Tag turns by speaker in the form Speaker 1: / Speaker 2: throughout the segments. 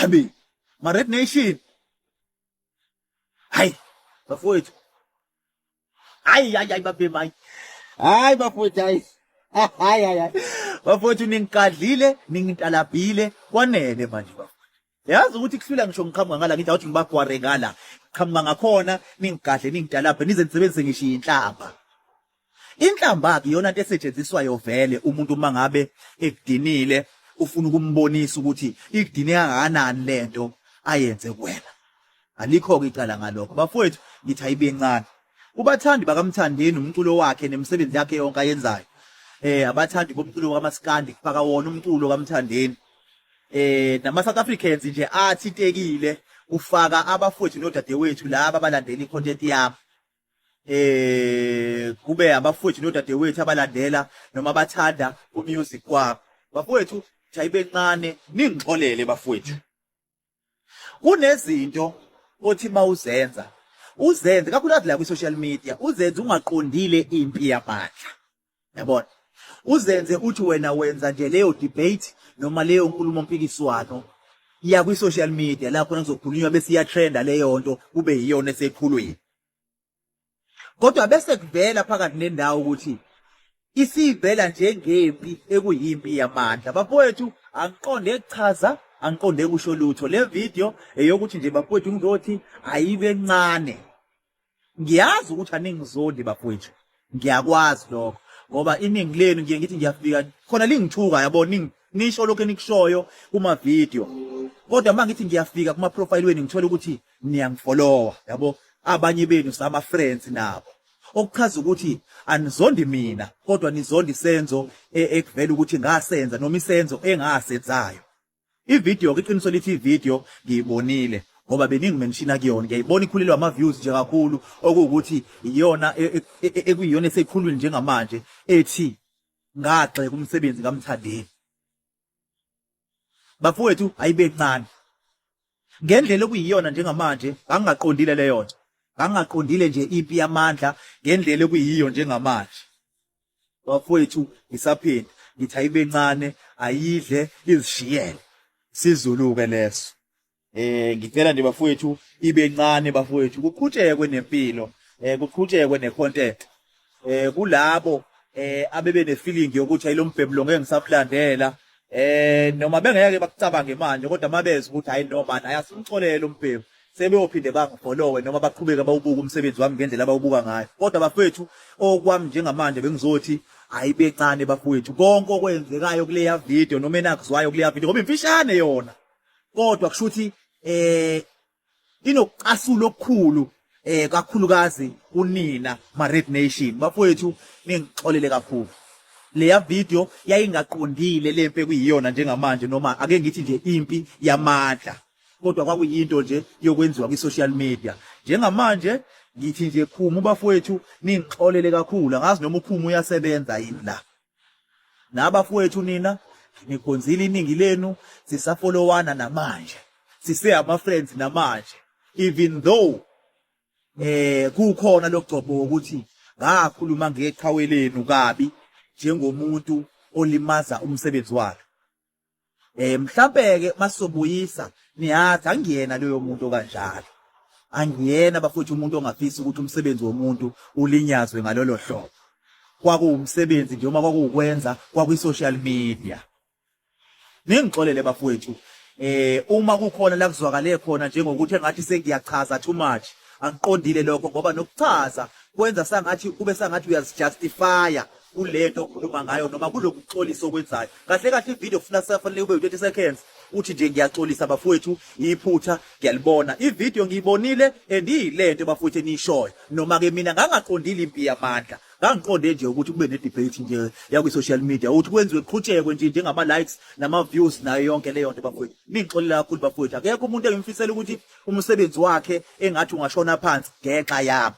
Speaker 1: Habi, ma Red Nation. Hayi, bafowethu. Hayi hayi hayi babhemi hayi. Hayi bafowethu hayi. Hayi hayi hayi. Bafowethu ningigadlile, ningitalabhile kwanele manje bafowethu. Yazi ukuthi kuhlula ngisho ngiqhamuka ngala ngithi awuthi ngibagware ngala. Qhamuka ngakhona ningigadle ningitalabhe nize nisebenzise ngisho inhlamba. Inhlamba-ke iyona nto esetshenziswayo vele umuntu uma ngabe ekudinile ufuna ukumbonisa ukuthi ikudine kangakanani le nto ayenze kuwena. Alikho-ke icala ngalokho. Bafowethu ngithi ayibe ncane. Kubathandi bakaMthandeni umculo wakhe nemisebenzi yakhe yonke ayenzayo. Eh abathandi bomculo kaMaskandi kufaka wona umculo kaMthandeni. Eh nama South Africans nje athintekile kufaka abafowethu nodadewethu laba abalandela i-content yami. Eh kube abafowethu nodadewethu abalandela noma abathanda umusic kwami. Bafowethu jayibe ncane ningixolele bafowethu. Kunezinto othi mawuzenza uzenze kakhulukazi la kwi-social media uzenze ungaqondile impi yamandla. Yabona? Uzenze uthi wena wenza nje leyo debate noma leyo nkulumo mpikiswano ya kwi-social media la khona kuzokhulunywa bese iyatrenda leyo nto kube yiyona eseqhulwini. Kodwa bese kuvela phakathi nendawo ukuthi isivela njengempi ekuyimpi yamandla. Bafowethu angiqonde kuchaza, angiqonde kusho lutho. Le video eyokuthi nje bafowethu ngizothi ayibe ncane. Ngiyazi ukuthi aningizondi bafowethu. Ngiyakwazi lokho ngoba iningi lenu ngiye ngithi ngiyafika khona lingithuka yabo nisho lokho enikushoyo kuma video. Kodwa uma ngithi ngiyafika kuma profile wenu ngithola ukuthi niyangifollowa yabo abanye benu sama friends nabo. Okuchaza ukuthi anizondi mina kodwa nizonda isenzo e, ekuvela ukuthi ngasenza noma isenzo engasenzayo. Ivideo ke iqiniso lithi ivideo ngiyibonile ngoba beningimenshina kuyona ngiyayibona ikhulelwe ama-views nje kakhulu okuwukuthi iyona e, e, e, ekuyiyona esekhulwini njengamanje ethi ngagxeka umsebenzi kaMthandeni. Bafowethu ayibe ncane ngendlela okuyiyona njengamanje ngangingaqondile leyo nto ngangingaqondile nje impi yamandla ngendlela okuyiyo njengamanje. Bafowethu ngisaphinda ngithi ayibe ncane ayidle izishiyele isiZulu-ke leso. Eh ngicela nje bafowethu ibe ncane bafowethu kuqhutshekwe nempilo eh kuqhutshekwe necontent eh kulabo eh abebe nefeeling yokuthi ayilombhemu lo ngeke ngisamlandela eh noma bengeke bakucabange manje kodwa mabezwa ukuthi hayi no man ayasimxolele umbhemu sebeyophinde bangifollowe noma baqhubeke bawubuka umsebenzi wami ngendlela abawubuka ngayo kodwa bafethu okwami njengamanje bengizothi ayibe ncane bafowethu konke okwenzekayo kuleya video noma enakuzwayo kuleya video ngoba imfishane yona kodwa kusho ukuthi eh inokucasula okukhulu eh kakhulukazi kunina ma Red Nation bafowethu ningixolele kakhulu leya video yayingaqondile lempi ekuyiyona njengamanje noma ake ngithi nje impi yamandla kodwa kwakuyinto nje yokwenziwa kwi-social media njengamanje ngithi nje khumu bafowethu ningixolele kakhulu angazi noma ukhumu uyasebenza yini la nabafowethu nina nikhonzile iningi lenu sisafolowana namanje sise ama-friends namanje even though eh kukhona lokugcobo ukuthi ngakhuluma ngeqhawe lenu kabi njengomuntu olimaza umsebenzi wakhe Eh mhlampe ke masobuyisa niyazi angiyena loyo muntu okanjalo. Angiyena bafowethu umuntu ongafisi ukuthi umsebenzi womuntu ulinyazwe ngalolo hlobo. Kwakuwumsebenzi nje uma kwakuwukwenza kwakwi-social media. Ningixolele bafowethu eh uma kukhona la kuzwakale khona njengokuthi engathi sengiyachaza too much angiqondile lokho ngoba nokuchaza kwenza sangathi kube sangathi uyazijustifya kulento okhuluma ngayo noma kulokhu kuxolisa okwenzayo kahle kahle ivideo kufuna safanele kube u-30 seconds uthi nje ngiyaxolisa bafowethu iphutha ngiyalibona ivideo ngiyibonile and iyilento bafowethu eniyishoyo noma ke mina ngangaqondile impi yamandla ngangiqonde nje ukuthi kube ne-debate nje yakwi-social media ukuthi kwenziwe kuqhutshekwe nje njengama-likes nama-views nayo yonke leyo nto bafowethu ningixolela kakhulu bafowethu akekho umuntu engimfisela ukuthi umsebenzi wakhe engathi ungashona phansi ngenxa yami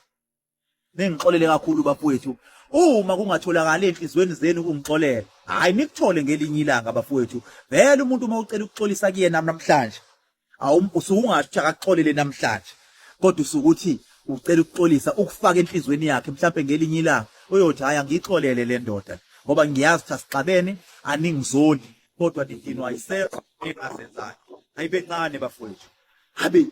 Speaker 1: Ningixolele kakhulu bafowethu uma kungatholakali enhlizweni zenu ukungixolela. Hayi nikuthole ngelinye ilanga bafowethu. Vele umuntu uma ucela ukuxolisa kuyena namhlanje awu usuke ungasho ukuthi akakuxolele namhlanje. Kodwa usuke uthi ucela ukuxolisa ukufaka enhlizweni yakhe mhlampe ngelinye ilanga uyothi hayi angiyixolele le ndoda ngoba ngiyazi ukuthi asixabene aningizoni kodwa nidinwa yisenzo engasenzayo. Ayibe ncane bafowethu. Habe.